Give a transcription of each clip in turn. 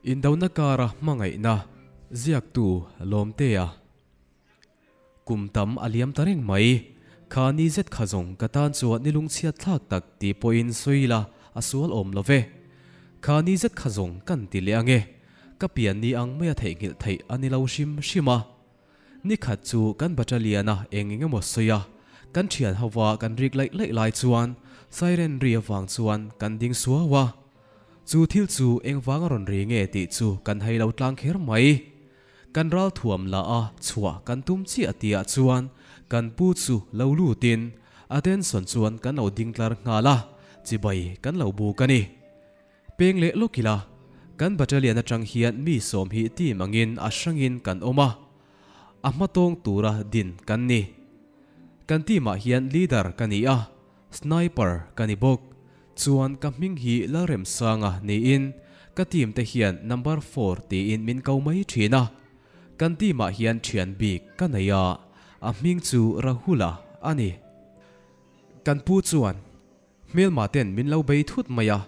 Indona kara hmangaihna ziaktu Lawmtea kum tam a liam ta reng mai. Kha ni zet kha zawng ka tan chuan ni lungchhiat thlak tak tih pawhin sawi ila a sual awm lo ve. Kha ni zet kha zawng kan ti leh ange. Ka pian ni ang maia theihnghilh theih a ni lo hrim hrim a. Ni khat chu kan battalion-a eng eng emaw sawi a, kan thian hova kan rik laih laih lai chuan siren ri avang chuan kan ding suau a. Chu thil chu engvanga rawn ri nge tih chu kan hai lo tlang kher mai. Kan ral thuam la a chhuah kan tum chiah tihah chuan kan pu chu lo lutin attention chuan kan lo ding tlar nghal a, chibai kan lo buk a ni. Peng leh lawk ila, kan battalion atang hian mi sawm hi team angin a hrangin kan awm a, a hmatawng tura din kan ni. Kan team ah hian leader ka ni a, sniper ka ni bawk. Chuan ka hming hi Lalremsanga niin ka team te hian number four tiin min ko mai thin a. Kan team ah hian thian bik ka nei a, a hming chu Rahula a ni. Kan pu chuan Hmelma ten min lo bei thut mai a,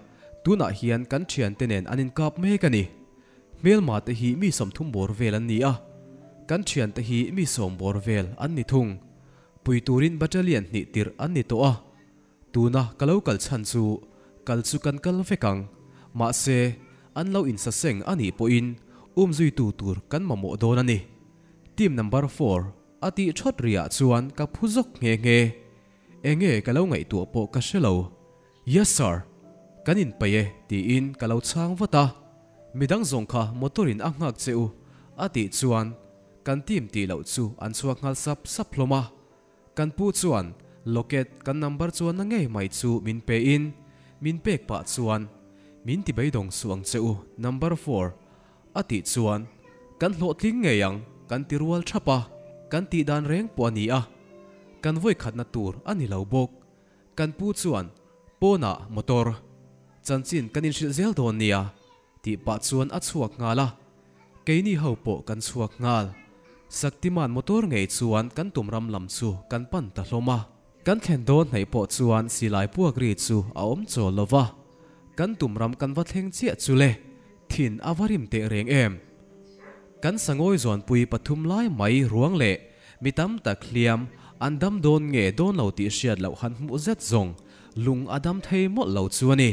tunah hian kan thiante nen an inkap mek a ni. Hmelma te hi mi 30 bawr vel an ni a, kan thiante hi mi 10 bawr vel an ni thung. Pui turin battalion hnih tirh an ni tawh a, tuna ka lo kal chhan chu kal chu kan kal vek ang, mahse an lo insaseng a nih pawhin umzuitu tur kan mamawh dawn a ni. Team number four a tih thawt riah chuan ka phu zawk nghe nghe. Enge ka lo ngaihtuah pawh ka hre lo. Yes sir, kan inpeih e tiin ka lo chhang vat a. Midang zawng kha motor in a nghak che u a tih chuan kan team tih loh chu an chhuak nghal sap sap hlawm a. Kan pu chuan locket kan number chuan na ngei mai chu min pe in min pek pah chuan min ti beidawng suh ang che u number four a tih chuan kan hlawhtling ngei ang kan ti rual thap a, kan tih dan reng pawh a ni a, kan vawikhatna tur a ni lo bawk. Kan pu chuan pawnah motor chanchin kan inhrilh zel dawn nia tih pah chuan a chhuak nghal a, keini ho pawh kan chhuak nghal. Saktiman motor ngei chuan kan tum ram lam chu kan pan ta hlawm a. Kan thlen dawn hnaih pawh chuan silai puak ri chu a awm chawl lo va, kan tum ram kan va thleng chiah chu le, thin a va rim teh reng em. Kan sangawi zawnpui pathum lai mai ruang leh mi tam tak hliam an dam dawn nge dawn lo tih hriat loh han hmuh zet zawng lung a dam thei mawlh lo chu a ni.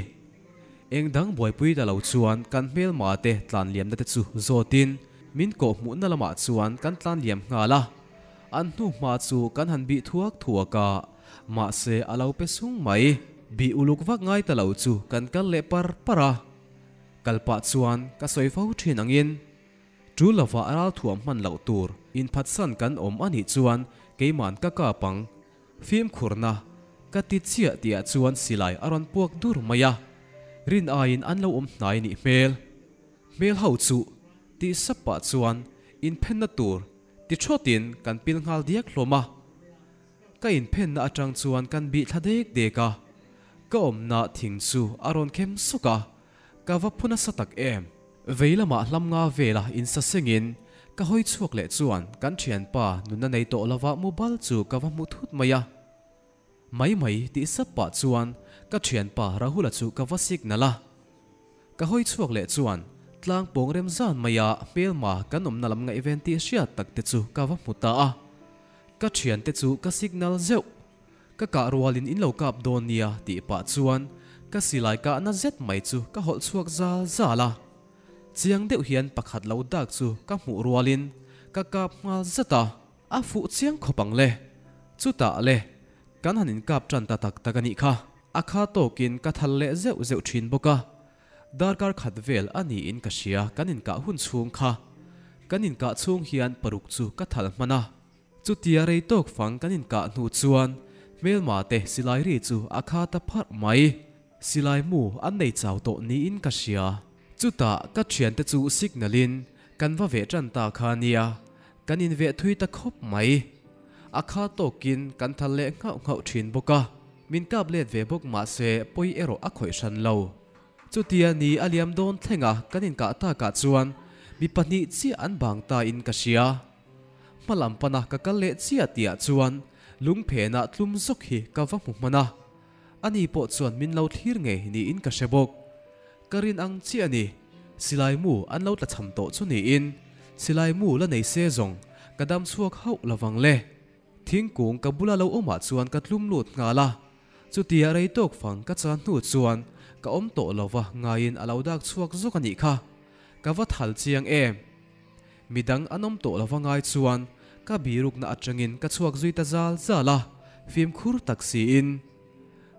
Eng dang buaipui ta lo chuan kan hmelma te tlan liamna te chu zawtin min kawh hmuhna lamah chuan kan tlan liam nghal a. An hnu hma chu kan han bih thuak thuak a, mahse a lo pe sung mai. Bih uluk vak ngai ta lo chu kan kal leh par par a. Kal pah chuan ka sawi fo thin angin, Tul lova a ralthuam hman loh tur inphatsan kan awm a nih chuan keiman ka kap ang. Fimkhurna ka ti chiah tihah chuan silai a rawn puak dur mai a, rin aiin an lo awm hnai nih hmel. Hmel ho chu tih sap pah chuan inphenna tur Ti thawtin kan pil nghal diak hlawm a, ka inphenna atang chuan kan bih thla dek dek a, ka awmna thing chu a rawn khem suk a, ka va phu nasa tak em. Vei lamah hlam nga vela insa sengin ka hawi chhuak leh chuan kan thianpa nunna nei tawh lova mobile chu ka va hmu thut mai a. Mai mai tih sap pah chuan ka thianpa Rahula chu ka va signal a. Ka hawi chhuak leh chuan tlang pawng rem zan maia hmelma kan awmna lam ngaihven tih hriat tak te chu ka va hmu ta a. Ka thiante chu ka signal zeuh. Ka kah rualin in lo kap dawn nia tih pah chuan ka silai kahna zet mai chu ka hawlh chhuak zal zal a. Chiang deuh hian pakhat lo dak chu ka hmuh rualin ka kap nghal zat a. A fuh chiang khawp ang le. Chutah le, kan han inkap tan ta tak tak a nih kha. A kha tawkin ka thal leh zeuh zeuh thin bawk a. Darkar khat vel a niin ka hria kan inkah hun chhung kha. Kan inkah chhung hian paruk chu ka thal hman a. Chutia rei tawk fang kan inkah hnu chuan hmelma te silai ri chu a kha ta pharh mai. Silai mu an nei chau tawh niin ka hria. Chutah ka thiante chu signal in kan va veh tan ta kha nia. Kan inveh thui ta khawp mai. A kha tawkin kan thal leh nghauh nghauh thin bawk a, min kap let ve bawk mahse pawi erawh a khawih hran lo. Chutia ni a liam dawn thlenga kan inkah takah chuan mi pahnih chiah an bang ta in ka hria. Hma lam pana ka kal leh chiah tihah chuan lungphenah tlum zawk hi ka va hmu hman a. Ani pawh chuan min lo thlir ngei niin ka hre bawk. Ka rin ang chiah a ni. Silai mu an lo tlachham tawh chu niin, silai mu la nei se zawng ka dam chhuak hauh lovang le. Thingkung ka bula lo awmah chuan ka tlum lut nghal a, chutia rei tawk fang ka chan hnu chuan ka awm tawh lova ngaiin a lo dak chhuak zawk a nih kha. Ka va thal chiang em! Midang an awm tawh lova ngai chuan ka birukna atangin ka chhuak zui ta zal zal a, fimkhur tak siin.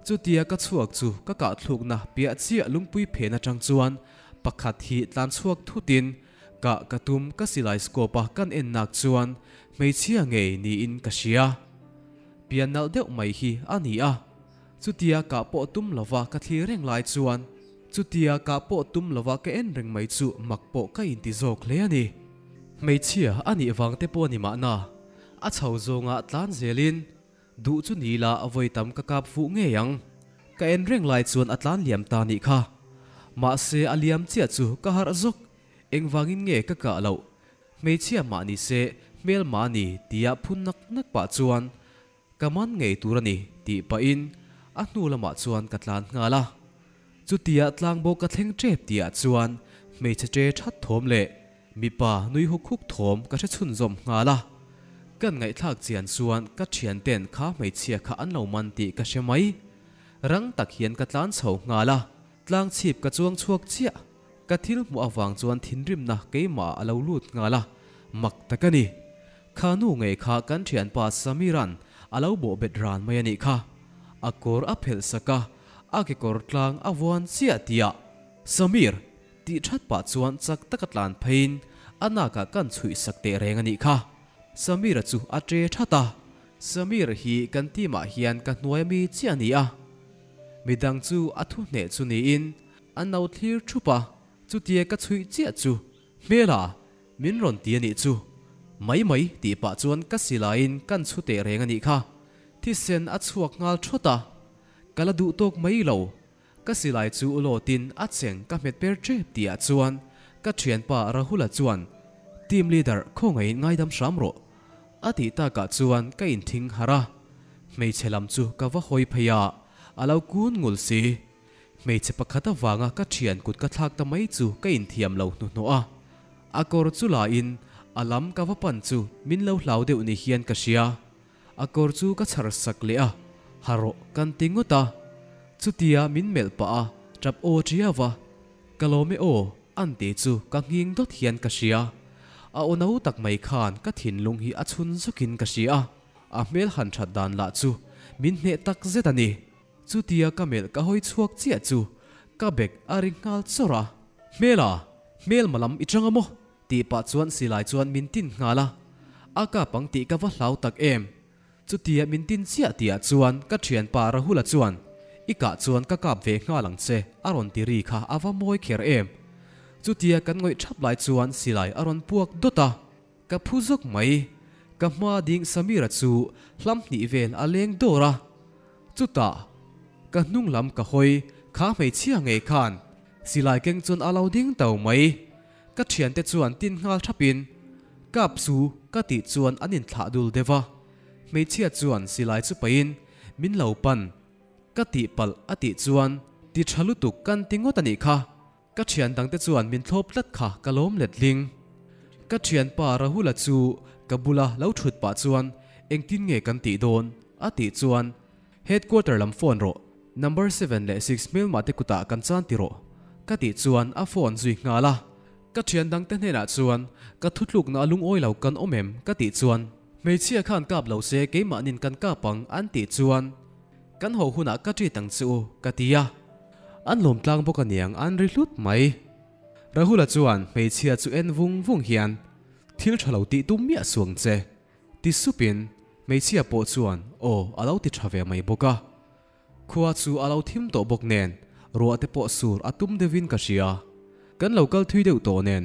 Chutia ka chhuak chu ka kahthlukna piah chiah lungpui phen atang chuan pakhat hi tlan chhuak thutin kah ka tum ka silai scope a kan en nak chuan hmeichhia ngei niin ka hria. Pian nalh deuh mai hi a ni a, chutia kah pawh tum lova ka thlir reng lai chuan chutia kah pawh tum lova ka en reng mai chu mak pawh ka inti zawk hle a ni. Hmeichhia a nih vang te pawh a ni mahna, a chho zawnga tlan zelin Duh chu ni la vawi tam ka kap fuh ngei ang. Ka en reng lai chuan a tlan liam ta nih kha. Mahse a liam chiah chu ka harh zawk. Engvangin nge ka kah loh? Hmeichhia mah ni se hmel mah ni tia phun nak nak pah chuan ka man ngei tur a ni tih pahin a hnu lamah chuan ka tlan nghal a. Chutia tlangbo ka thleng tep tihah chuan hmeichhe ṭe that thawm leh Mipa nui huk huk thawm ka hre chhunzawm nghal a, kan ngaihthlak chian chuan ka thianten kha hmeichhia kha an lo man tih ka hre mai. Rang tak hian ka tlan chho nghal a, tlang chhip ka chuang chhuak chiah. Ka thil hmuh avang chuan thinrimna keimah a lo lut nghal a, mak tak a ni. Kha nu ngei kha kan thianpa Samira'n a lo bawhbet ran mai a nih kha. A kawr a phelh sak a, a kekawr tlang a vuan chiah tihah, Samir! Tih that pah chuan chak taka tlan pheiin a nakah kan chhuih sak teh reng a nih kha. Samira chu a ṭe that a. Samir hi kan team ah hian ka hnuai ami chiah a ni a. Midang chu a thu hneh chu niin an lo thlir thup a, chutia ka chhuih chiah chu Hmela min rawn ti a nih chu. Mai mai tih pah chuan ka silaiin kan chhu teh reng a nih kha. Thisen a chhuak nghal thawt a. Ka la duh tawk mai lo. Ka silai chu lawtin a cheng ka hmet per tep tihah chuan ka thianpa Rahula chuan Team leader khawngaihin ngaidam hram rawh a tih takah chuan ka inthing harh a, hmeichhe lam chu ka va hawi phei a, a lo kun ngul si. Hmeichhe pakhat avanga ka thian kut ka thlak ta mai chu ka inthiam lo hnuhnawh a, a kawr chu lain a lam ka va pan chu min lo hlau deuh ni hian ka hria. A kawr chu ka chhar sak leh a, ha rawh kan ti ngawt a. Chutia min melh pah a, tap aw ṭiau a, Ka lawm e aw, an ti chu ka nghing dawt hian ka hria. A aw no tak mai khan ka thinlung hi a chhun zawkin ka hria a, a hmel han ṭhat dan lah chu min hneh tak zet a ni. Chutia ka melh ka hawi chhuak chiah chu ka bag a ri nghal chawrh a, Hmela, hmelma lam i chang a maw? Tih pah chuan silai chuan min tin nghal a, a kap ang tih ka va hlau tak em. Chutia min tin chiah tihah chuan ka thianpa Rahula chuan, I kah chuan ka kap ve nghal ang che a rawn ti ri kha a va mawi kher em. Chutia kan ngawih thap lai chuan silai a rawn puak dawt a, ka phu zawk mai. Ka hma ding Samira chu hlam hnih vel a leng dawr a, chutah ka hnung lam ka hawi kha hmeichhia ngei khan silai keng chuan a lo ding tau mai. Ka thiante chuan tin nghal thapin, Kap chu ka tih chuan an inthlah dul deuh a. Hmeichhia chuan silai chu pahin min lo pan. Ka tihpalh a tih chuan ti tha lutuk kan ti ngawt a nih kha. Ka thian dangte chuan min thlawp tlat kha ka lawm letling. Ka thianpa Rahula chu ka bula lo thut pah chuan engtin nge kan tih dawn a tih chuan Headquarter lam phone rawh, number seven leh six hmelmah te kutah kan chan ti rawh, ka tih chuan a phone zui nghal a. Ka thian dangte hnenah chuan ka thutlukna a lungawi lo kan awm em ka tih chuan hmeichhia khan kap lo se keimahnin kan kap ang an tih chuan kan haw hunah ka treat ang che u ka ti a. An lawm tlang bawk aniang an ri hlut mai. Rahula chuan hmeichhia chu en vung vung hian thil tha lo tih tum miah suang che. Ti supin hmeichhia pawh chuan aw a lo ti tha ve mai bawk a. Khua chu a lo thim tawh bawk nen ruah te pawh sur a tum deuhin ka hria. Kan lo kal thui deuh tawh nen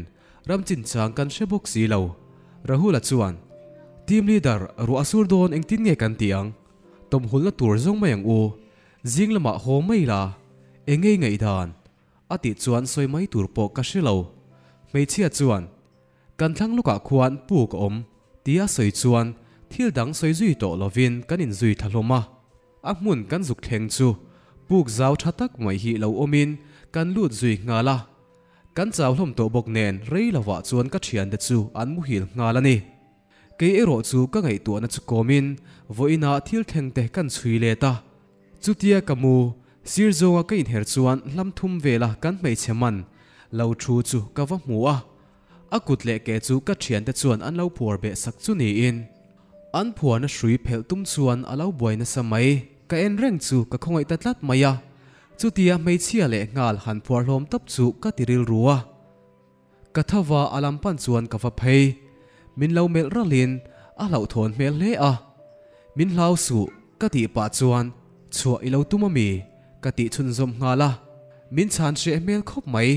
ram chinchang kan hre bawk si lo. Rahula chuan, Team leader, ruah a sur dawn engtin nge kan tih ang? Tawmhulna tur zawng mai ang u. Zing lamah haw mai la, engei ngaihdan? A tih chuan sawi mai tur pawh ka hre lo. Hmeichhia chuan, Kan thlang lukah khuan puk a awm tia sawi chuan thil dang sawi zui tawh lovin kan inzui thla hlawm a. A hmun kan zuk thleng chu puk zau tha tak mai hi lo awmin kan lut zui nghal a. Kan chau hlawm tawh bawk nen rei lovah chuan ka thiante chu an muhil nghal a ni. Kei erawh chu ka ngaihtuahna chu kawmin vawiinah thil thleng te kan chhui let a. Chutia ka mu sir zawnga ka inher chuan hlam thum vela kan hmeichhe man lo thu chu ka va hmu a. A kut leh ke chu ka thiante chuan an lo phuar beh sak chu niin. An phuarna hrui phelh tum chuan a lo buai nasa mai. Ka en reng chu ka khawngaih ta tlat mai a. Chutia hmeichhia leh nghal han phuar hlawm tawp chu ka ti rilru a. Ka thava a lam pan chuan ka va phei. Min lo melh ralhin a hlauhthawn hmel hle a. Min hlau suh ka tih pah chuan chhuah i lo tum a mi? Ka tih chhunzawm nghal a. Min chhan hreh hmel khawp mai.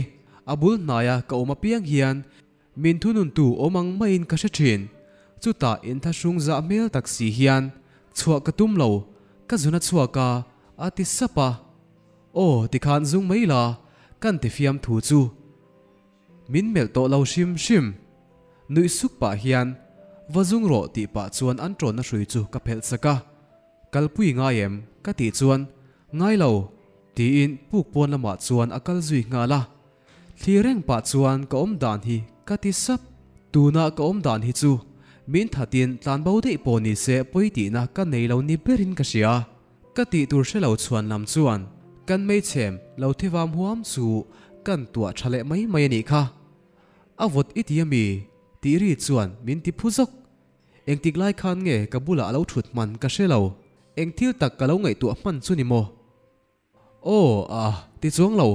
A bul hnaia ka awm apiang hian min thununtu awm ang maiin ka hre thin. Chutah inthlahrung zah hmel tak si hian chhuah ka tum lo, ka zun a chhuak a, a ti sap a. Aw tikhan zung mai la, kan ti fiam thu chu. Min melh tawh lo hrim hrim. Nuih suk pah hian va zung rawh tih pah chuan an tawnna hrui chu ka phelh sak a. Kalpui ngai em? Ka tih chuan Ngai lo tiin puk pawn lamah chuan a kal zui nghal a. Thli reng pah chuan ka awm dan hi ka ti sap. Tuna ka awm dan hi chu min thatin tlanbo daih pawh ni se pawi tihna ka nei lo ni berin ka hria. Ka tih tur hre lo chhuan lam chuan kan meichhem lo thi vam huam chu kan tuah tha leh mai mai a nih kha. A vawt i ti a mi? Tih ri chuan min ti phu zawk. Engtik lai khan nge ka bulah a lo thut hman ka hre lo. Eng thil tak ka lo ngaihtuah hman chu ni maw? Aw a ti chuang lo,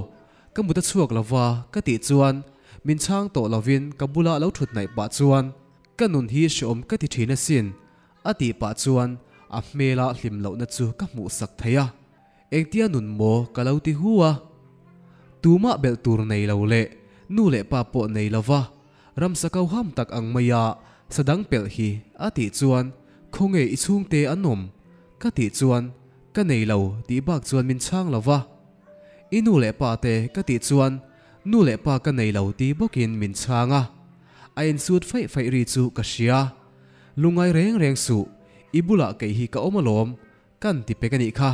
ka mut a chhuak lo va ka tih chuan min chhang tawh lovin ka bula lo thut hnaih pah chuan ka nun hi hreawm ka ti thin asin a tih pah chuan a hmela hlim lohna chu ka hmuh sak thei a. Engtia nun maw ka lo ti hu a. Tumah belh tur nei lo leh nu leh pa pawh nei lova ramsa kau ham tak ang maia sa dang pelh hi a tih chuan khawnge i chhungte an awm? Ka tih chuan ka nei lo tih bak chuan min chhang lo va. I nu leh pa te ka tih chuan nu leh pa ka nei lo ti bawkin min chhang a. A insut faih faih ri chu ka hria. Lungngai reng reng suh, i bulah kei hi ka awm alawm kan ti pek a nih kha.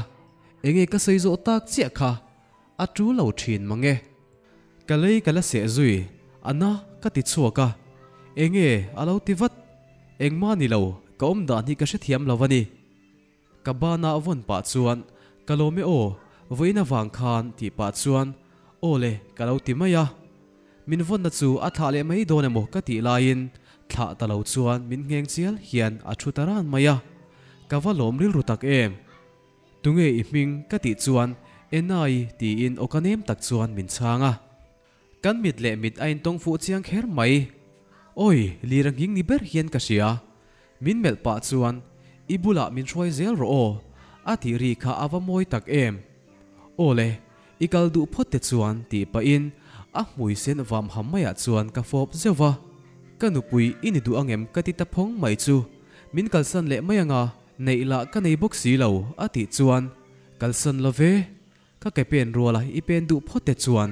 Enge ka sawi zawh tak chiah kha a tul lo thin mang e. Ka lei ka la seh zui a na ka ti chhuak a, enge a lo ti vat. Engmah ni lo, ka awm dan hi ka hrethiam lo a ni. Ka bana vawn pah chuan ka lawm e aw, vawiin avang khan tih pah chuan aw le ka lo ti mai a. Min vawnna chu a thlah leh mai dawn emaw ka tih laiin thlah ta lo chuan min ngheng chial hian a thu ta ran mai a. Ka va lawm rilru tak em! Tunge i hming ka tih chuan Enai tiin awka nem tak chuan min chhang a. Kan mit leh mit a intawng fuh chiang kher mai. Awi, lir a nghing ni ber hian ka hria. Min melh pah chuan i bulah min hruai zel rawh aw a tih ri kha a va mawi tak em. Aw le, i kal duh phawt te chuan tih pahin a hmui sen vam ham maiah chuan ka fawp zeuh va. Ka nupui i ni duh angem ka ti ta phawng mai chu min kalsan leh mai anga Neih lah ka nei bawk si lo a tih chuan kalsan lo ve, ka ke pen ruala i pen duh phawt te chuan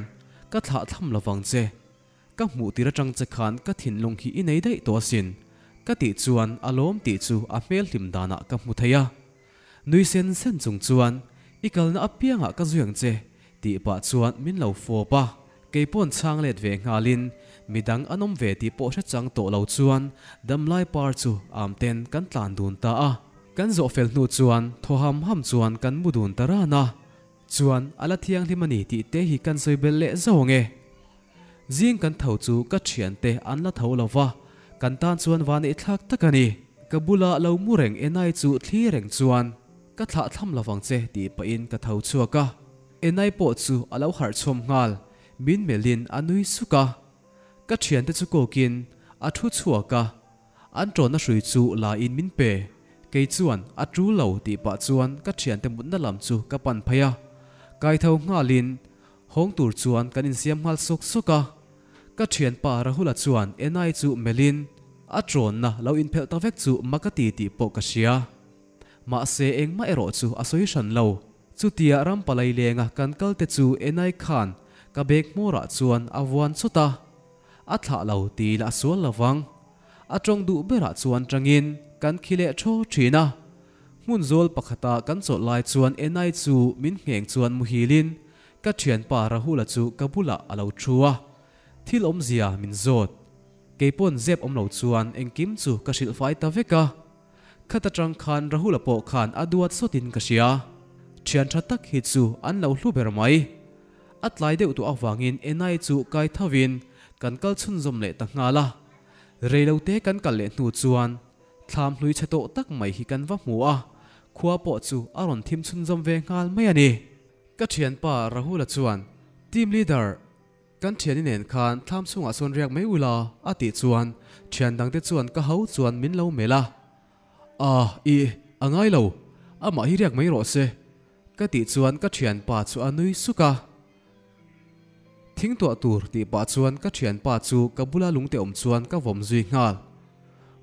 ka thlah thlam lo vang che. Ka hmuh tir atang che khan ka thinlung hi i nei daih tawh asin ka tih chuan a lawm tih chu a hmel hlim danah ka hmu thei a. Nui sen sen chung chuan i kalna apiangah ka zui ang che tih pah chuan min lo fawp a. Keipawn chhang let ve nghalin midang an awm ve tih pawh hre chang tawh lo chuan damlai par chu am ten kan tlan dun ta a. Kan zawh fel hnu chuan thaw ham ham chuan kan mu dun ta ran a. Chuan a la thianghlim a ni tih te hi kan sawi belh leh zauh ang e. Zing kan tho chu ka thiante an la tho lo va, kan tan chuan van eihthlak tak a ni. Ka bula lo mu reng Enai chu thli reng chuan ka thlah thlam lo vang che tih pahin ka tho chhuak a. Enai pawh chu a lo harh chhuam nghal, min melhin a nui suk a. Ka thiante chu kawkin a thu chhuak a, an tawnna hrui chu la in min pe. Kei chuan a tul lo tih pah chuan ka thiante mutna lam chu ka pan phei a. Kaitho nghalin hawng tur chuan kan insiam nghal sawk sawk a. Ka thianpa Rahula chuan Enai chu melhin a tawnna lo inphelh ta vek chu mak a ti tih pawh ka hria. Mahse engmah erawh chu a sawi hran lo. Chutia ram palai lenga kan kal te chu Enai khan ka bag hmawrah chuan a vuan chawt a. A thlah lo ti lah sual lo vang. A tawng duh berah chuan tangin kan khi leh thaw thin a. Hmun zawl pakhata kan chawlh lai chuan Enai chu min ngheng chuan muhilin ka thianpa Rahula chu ka bulah a lo thu a. Thil awmzia min zawt. Keipawn zep awm lo chuan engkim chu ka hrilh fai ta vek a. Khata tang khan Rahula pawh khan a duat sawtin ka hria. Thian tha tak hi chu an lo hlu ber mai. A tlai deuh tawh avangin Enai chu kai thovin kan kal chhunzawm leh ta nghal a. Reilote kan kal leh hnu chuan thlam hlui chhe tawh tak mai hi kan va hmu a, khua pawh chu a rawn thim chhunzawm ve nghal mai a ni. Ka thianpa Rahula chuan, Team Leader, kan thiani nen khan thlam chhungah sawn riak mai ula a tih chuan thian dangte chuan ka ho chuan min lo melh a. Ah, ih, a ngai lo, amah hi riak mai rawh se ka tih chuan ka thianpa chu a nui suk a. Thing tuah tur tih pah chuan ka thianpa chu ka bula lungte awm chuan ka vawm zui nghal.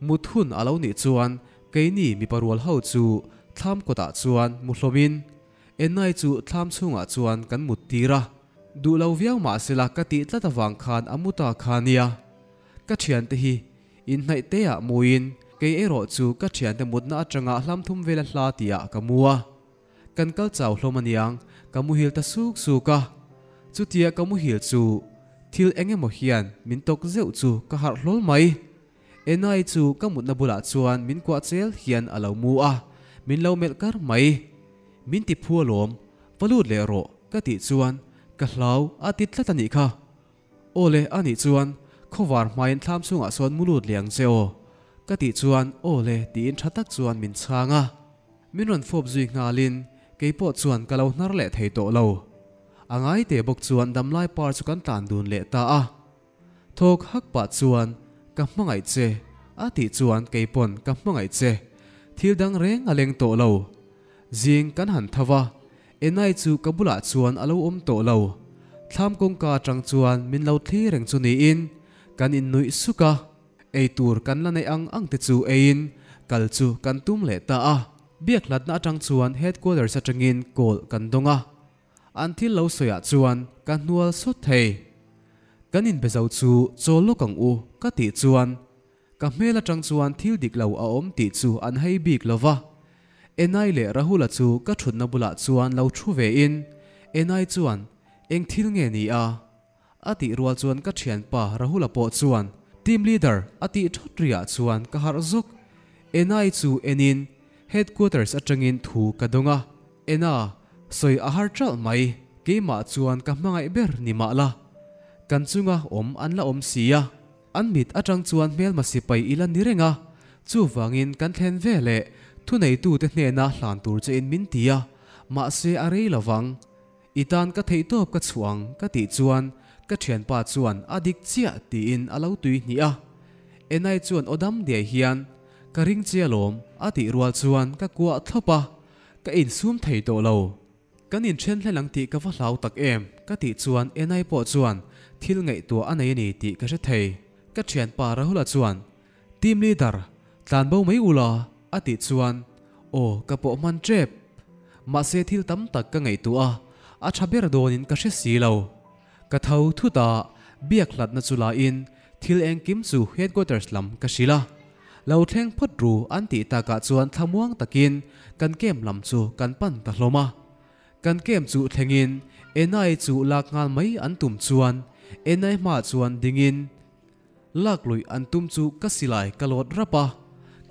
Mut hun a lo nih chuan keini mipa rual ho chu thlam kawtah chuan mu hlawmin Enai chu thlam chhungah chuan kan mut tir a. Duh lo viau mah sela ka tih tlat avang khan a mu ta kha nia. Ka thiante hi inhnaih te ah muin kei erawh chu ka thiante mutna atanga hlam thum vela hla tih ah ka mu a. Kan kal chau hlawm aniang ka muhil ta suk suk a. Chutia ka muhil chu thil eng emaw hian min tawk zeuh chu ka harh hlawl mai. Enai chu ka mutna bulah chuan min kuah chel hian a lo mu a, min lo melh kar mai. Min ti phu alawm, va lut leh rawh ka tih chuan ka hlau a ti tlat a nih kha. Aw le a nih chuan khawvar hmain thlam chhungah sawn mu lut leh ang che aw ka tih chuan aw le tiin tha tak chuan min chhang a. Min rawn fawp zui nghalin kei pawh chuan ka lo hnar leh thei tawh lo. A ngai te bawk chuan damlai par chu kan tlan dun leh ta a. Thawk hak pah chuan ka hmangaih che a tih chuan kei pawn ka hmangaih che thil dang reng a leng tawh lo. Zing kan han tho va, Enai chu ka bulah chuan a lo awm tawh lo. Thlam kawngka atang chuan min lo thlir reng chu niin kan innuih suk a. Ei tur kan la neih ang ang te chu eiin kal chu kan tum leh ta a. Biak hlatna atang chuan headquarters atangin call kan dawng a. An thil lo sawiah chuan ka hnual sawt thei. Kan inbe zo chu chawl lawk ang u ka tih chuan ka hmel atang chuan thil dik lo a awm tih chu an hei bik lo va. Enai leh Rahula chu ka thutna bulah chuan lo thu ve in Enai chuan eng thil nge ni a? A tih rual chuan ka thianpa Rahula pawh chuan team leader a tih thawt riah chuan ka harh zuk. Enai chu enin headquarters atangin thu ka dawng a. Ena, sawi a har ṭalh mai, keimah chuan ka hmangaih ber ni mah la. Kan chunga awm an la awm si a. An mit aṭang chuan hmelma sipai i la ni reng a, chuvangin kan thlen ve leh thuneitute hnena hlan tur chein min ti a, mahse a rei lo vang. I tan ka theihtawp ka chhuah ang ka tih chuan ka thianpa chuan a dik chiah tiin a lo tui hnih a. Enai chuan aw dam diai hian ka ring che alawm a tih rual chuan ka kuah thlawp a, ka insum thei tawh lo. Kan inthen hlen ang tih ka va hlau tak em ka tih chuan Enai pawh chuan thil ngaihtuah a nei a ni tih ka hre thei. Ka thianpa Rahula chuan Team leader, tlan bo mai ula a tih chuan aw ka pawh hman tep. Mahse thil tam tak ka ngaihtuah a, a tha ber dawnin ka hre si lo. Ka tho thut a, biak hlatna chu lain thil engkim chu headquarters lam ka hrilh a. Lo thleng phawt ru an tih takah chuan thlamuang takin kan camp lam chu kan pan ta hlawm a. Kan camp chu thlengin Enai chu lak nghal mai an tum chuan Enai hmaah chuan dingin, Lak luih an tum chu ka silai ka lawt rap a,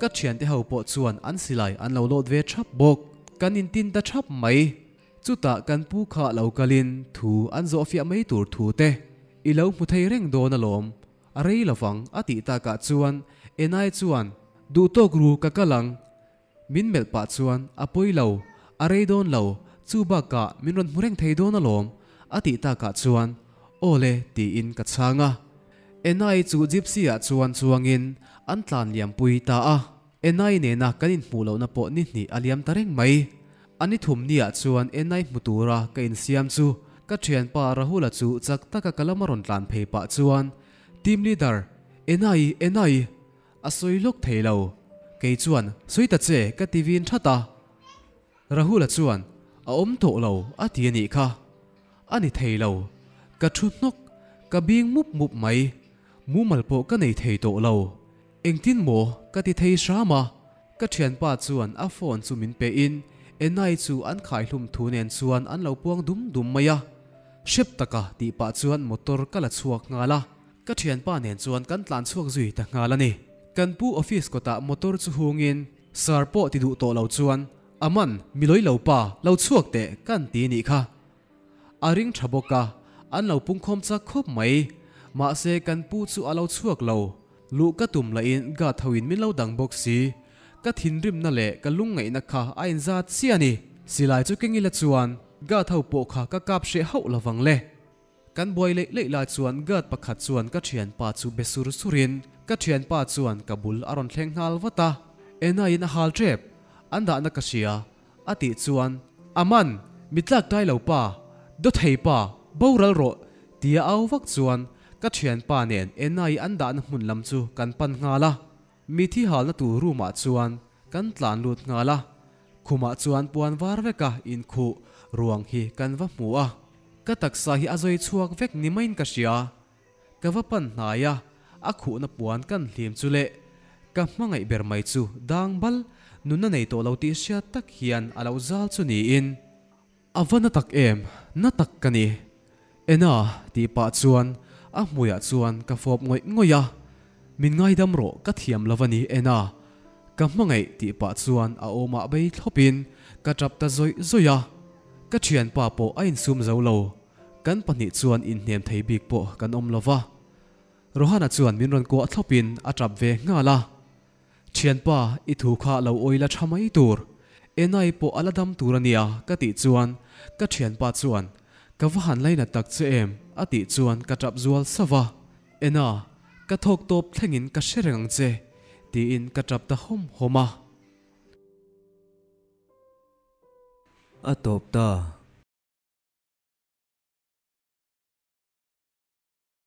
ka thiante ho pawh chuan an silai an lo lawt ve thap bawk. Kan intin ta thap mai. Chutah kan pu kha lo kalin thu an zawhfiah mai tur thu te i lo hmu thei reng dawn alawm, a rei lovang a tih takah chuan Enai chuan duhtawk ru ka kal ang Min melh pah chuan, A pawi lo, a rei dawn lo, chu bakah min rawn hmu reng thei dawn alawm, a tih takah chuan, Aw le, tiin ka chhang a. Enai chu Gypsy-ah chuan chuangin an tlan liampui ta a. Enai nena kan inhmuh lohna pawh ni hnih a liam ta reng mai. A ni thum niah chuan Enai hmu tura ka insiam chu ka thianpa Rahula chu chak taka ka lama rawn tlan phei pah chuan, Team leader, Enai, Enai! A sawi lawk thei lo. Kei chuan, Sawi ta che, ka ti vin that a. Rahula chuan, A awm tawh lo, a ti a nih kha. A ni thei lo. Ka thu hnawk, ka bing mup mup mai. Mumal pawh ka nei thei tawh lo. Engtin maw ka ti thei hram a. Ka thianpa chuan a phone chu min pe in, Enai chu an khaihlum thu nen chuan an lo puang dum dum mai a. Hrep taka tih pah chuan motor ka la chhuak nghal a. Ka thianpa nen chuan kan tlan chhuak zui ta nghal a ni. Kan pu office kawtah motor chu hungin Sir pawh ti duh tawh lo chuan Aman, mi lawi lo pa, lo chhuak teh kan ti nih kha. A ring tha bawk a, an lo pungkhawm chak khawp mai. Mahse kan pu chu a lo chhuak lo. Luh ka tum lahin guard hoin min lo dang bawk si. Ka thinrimna leh ka lungngaihna kha a inzat chiah a ni. Silai chu keng ila chuan guard ho pawh kha ka kap hreh hauh lovang le. Kan buai leih leih lai chuan guard pakhat chuan ka thianpa chu be sur surin ka thianpa chuan ka bul a rawn thleng nghal vat a, Enaiin a hal tep, an dahna ka hria a tih chuan Aman, mi tlak tai lo pa, dawthei pa, boral rawh tia au vak chuan ka thianpa nen Enai an dahna hmun lam chu kan pan nghal a. Mi thi halna tur room ah chuan kan tlan lut nghal a, khumah chuan puan var veka inkhuh ruang hi kan va hmu a, ka taksa hi a zawi chhuak vek ni maiin ka hria. Ka va pan hnai a, a khuhna puan kan hlim chu leh ka hmangaih ber mai chu dang bal nunna nei tawh lo tih hriat tak hian a lo zal chu niin. A va na tak em, na tak ka ni. Ena tih pah chuan a hmuiah chuan ka fawp ngawih ngawih a, Min ngaidam rawh ka thiam lo a ni Ena, ka hmangaih tih pah chuan a awmah bei thlawpin ka tap ta zawih zawih a, ka thianpa pawh a insum zo lo, kan pahnih chuan inhnem thei bik pawh kan awm lo va. Rohana chuan min rawn kuah thlawpin a tap ve nghal a. Thianpa, i thu kha lo awih la tha mai tur. Enai pawh a la dam tur a nia ka tih chuan ka thianpa chuan ka va han lainat tak che em a tih chuan ka tap zual sauh a. Ena, ka thawk tawp thlengin ka hre reng ang che tiin ka tap ta hawm hawm a. A tawp ta.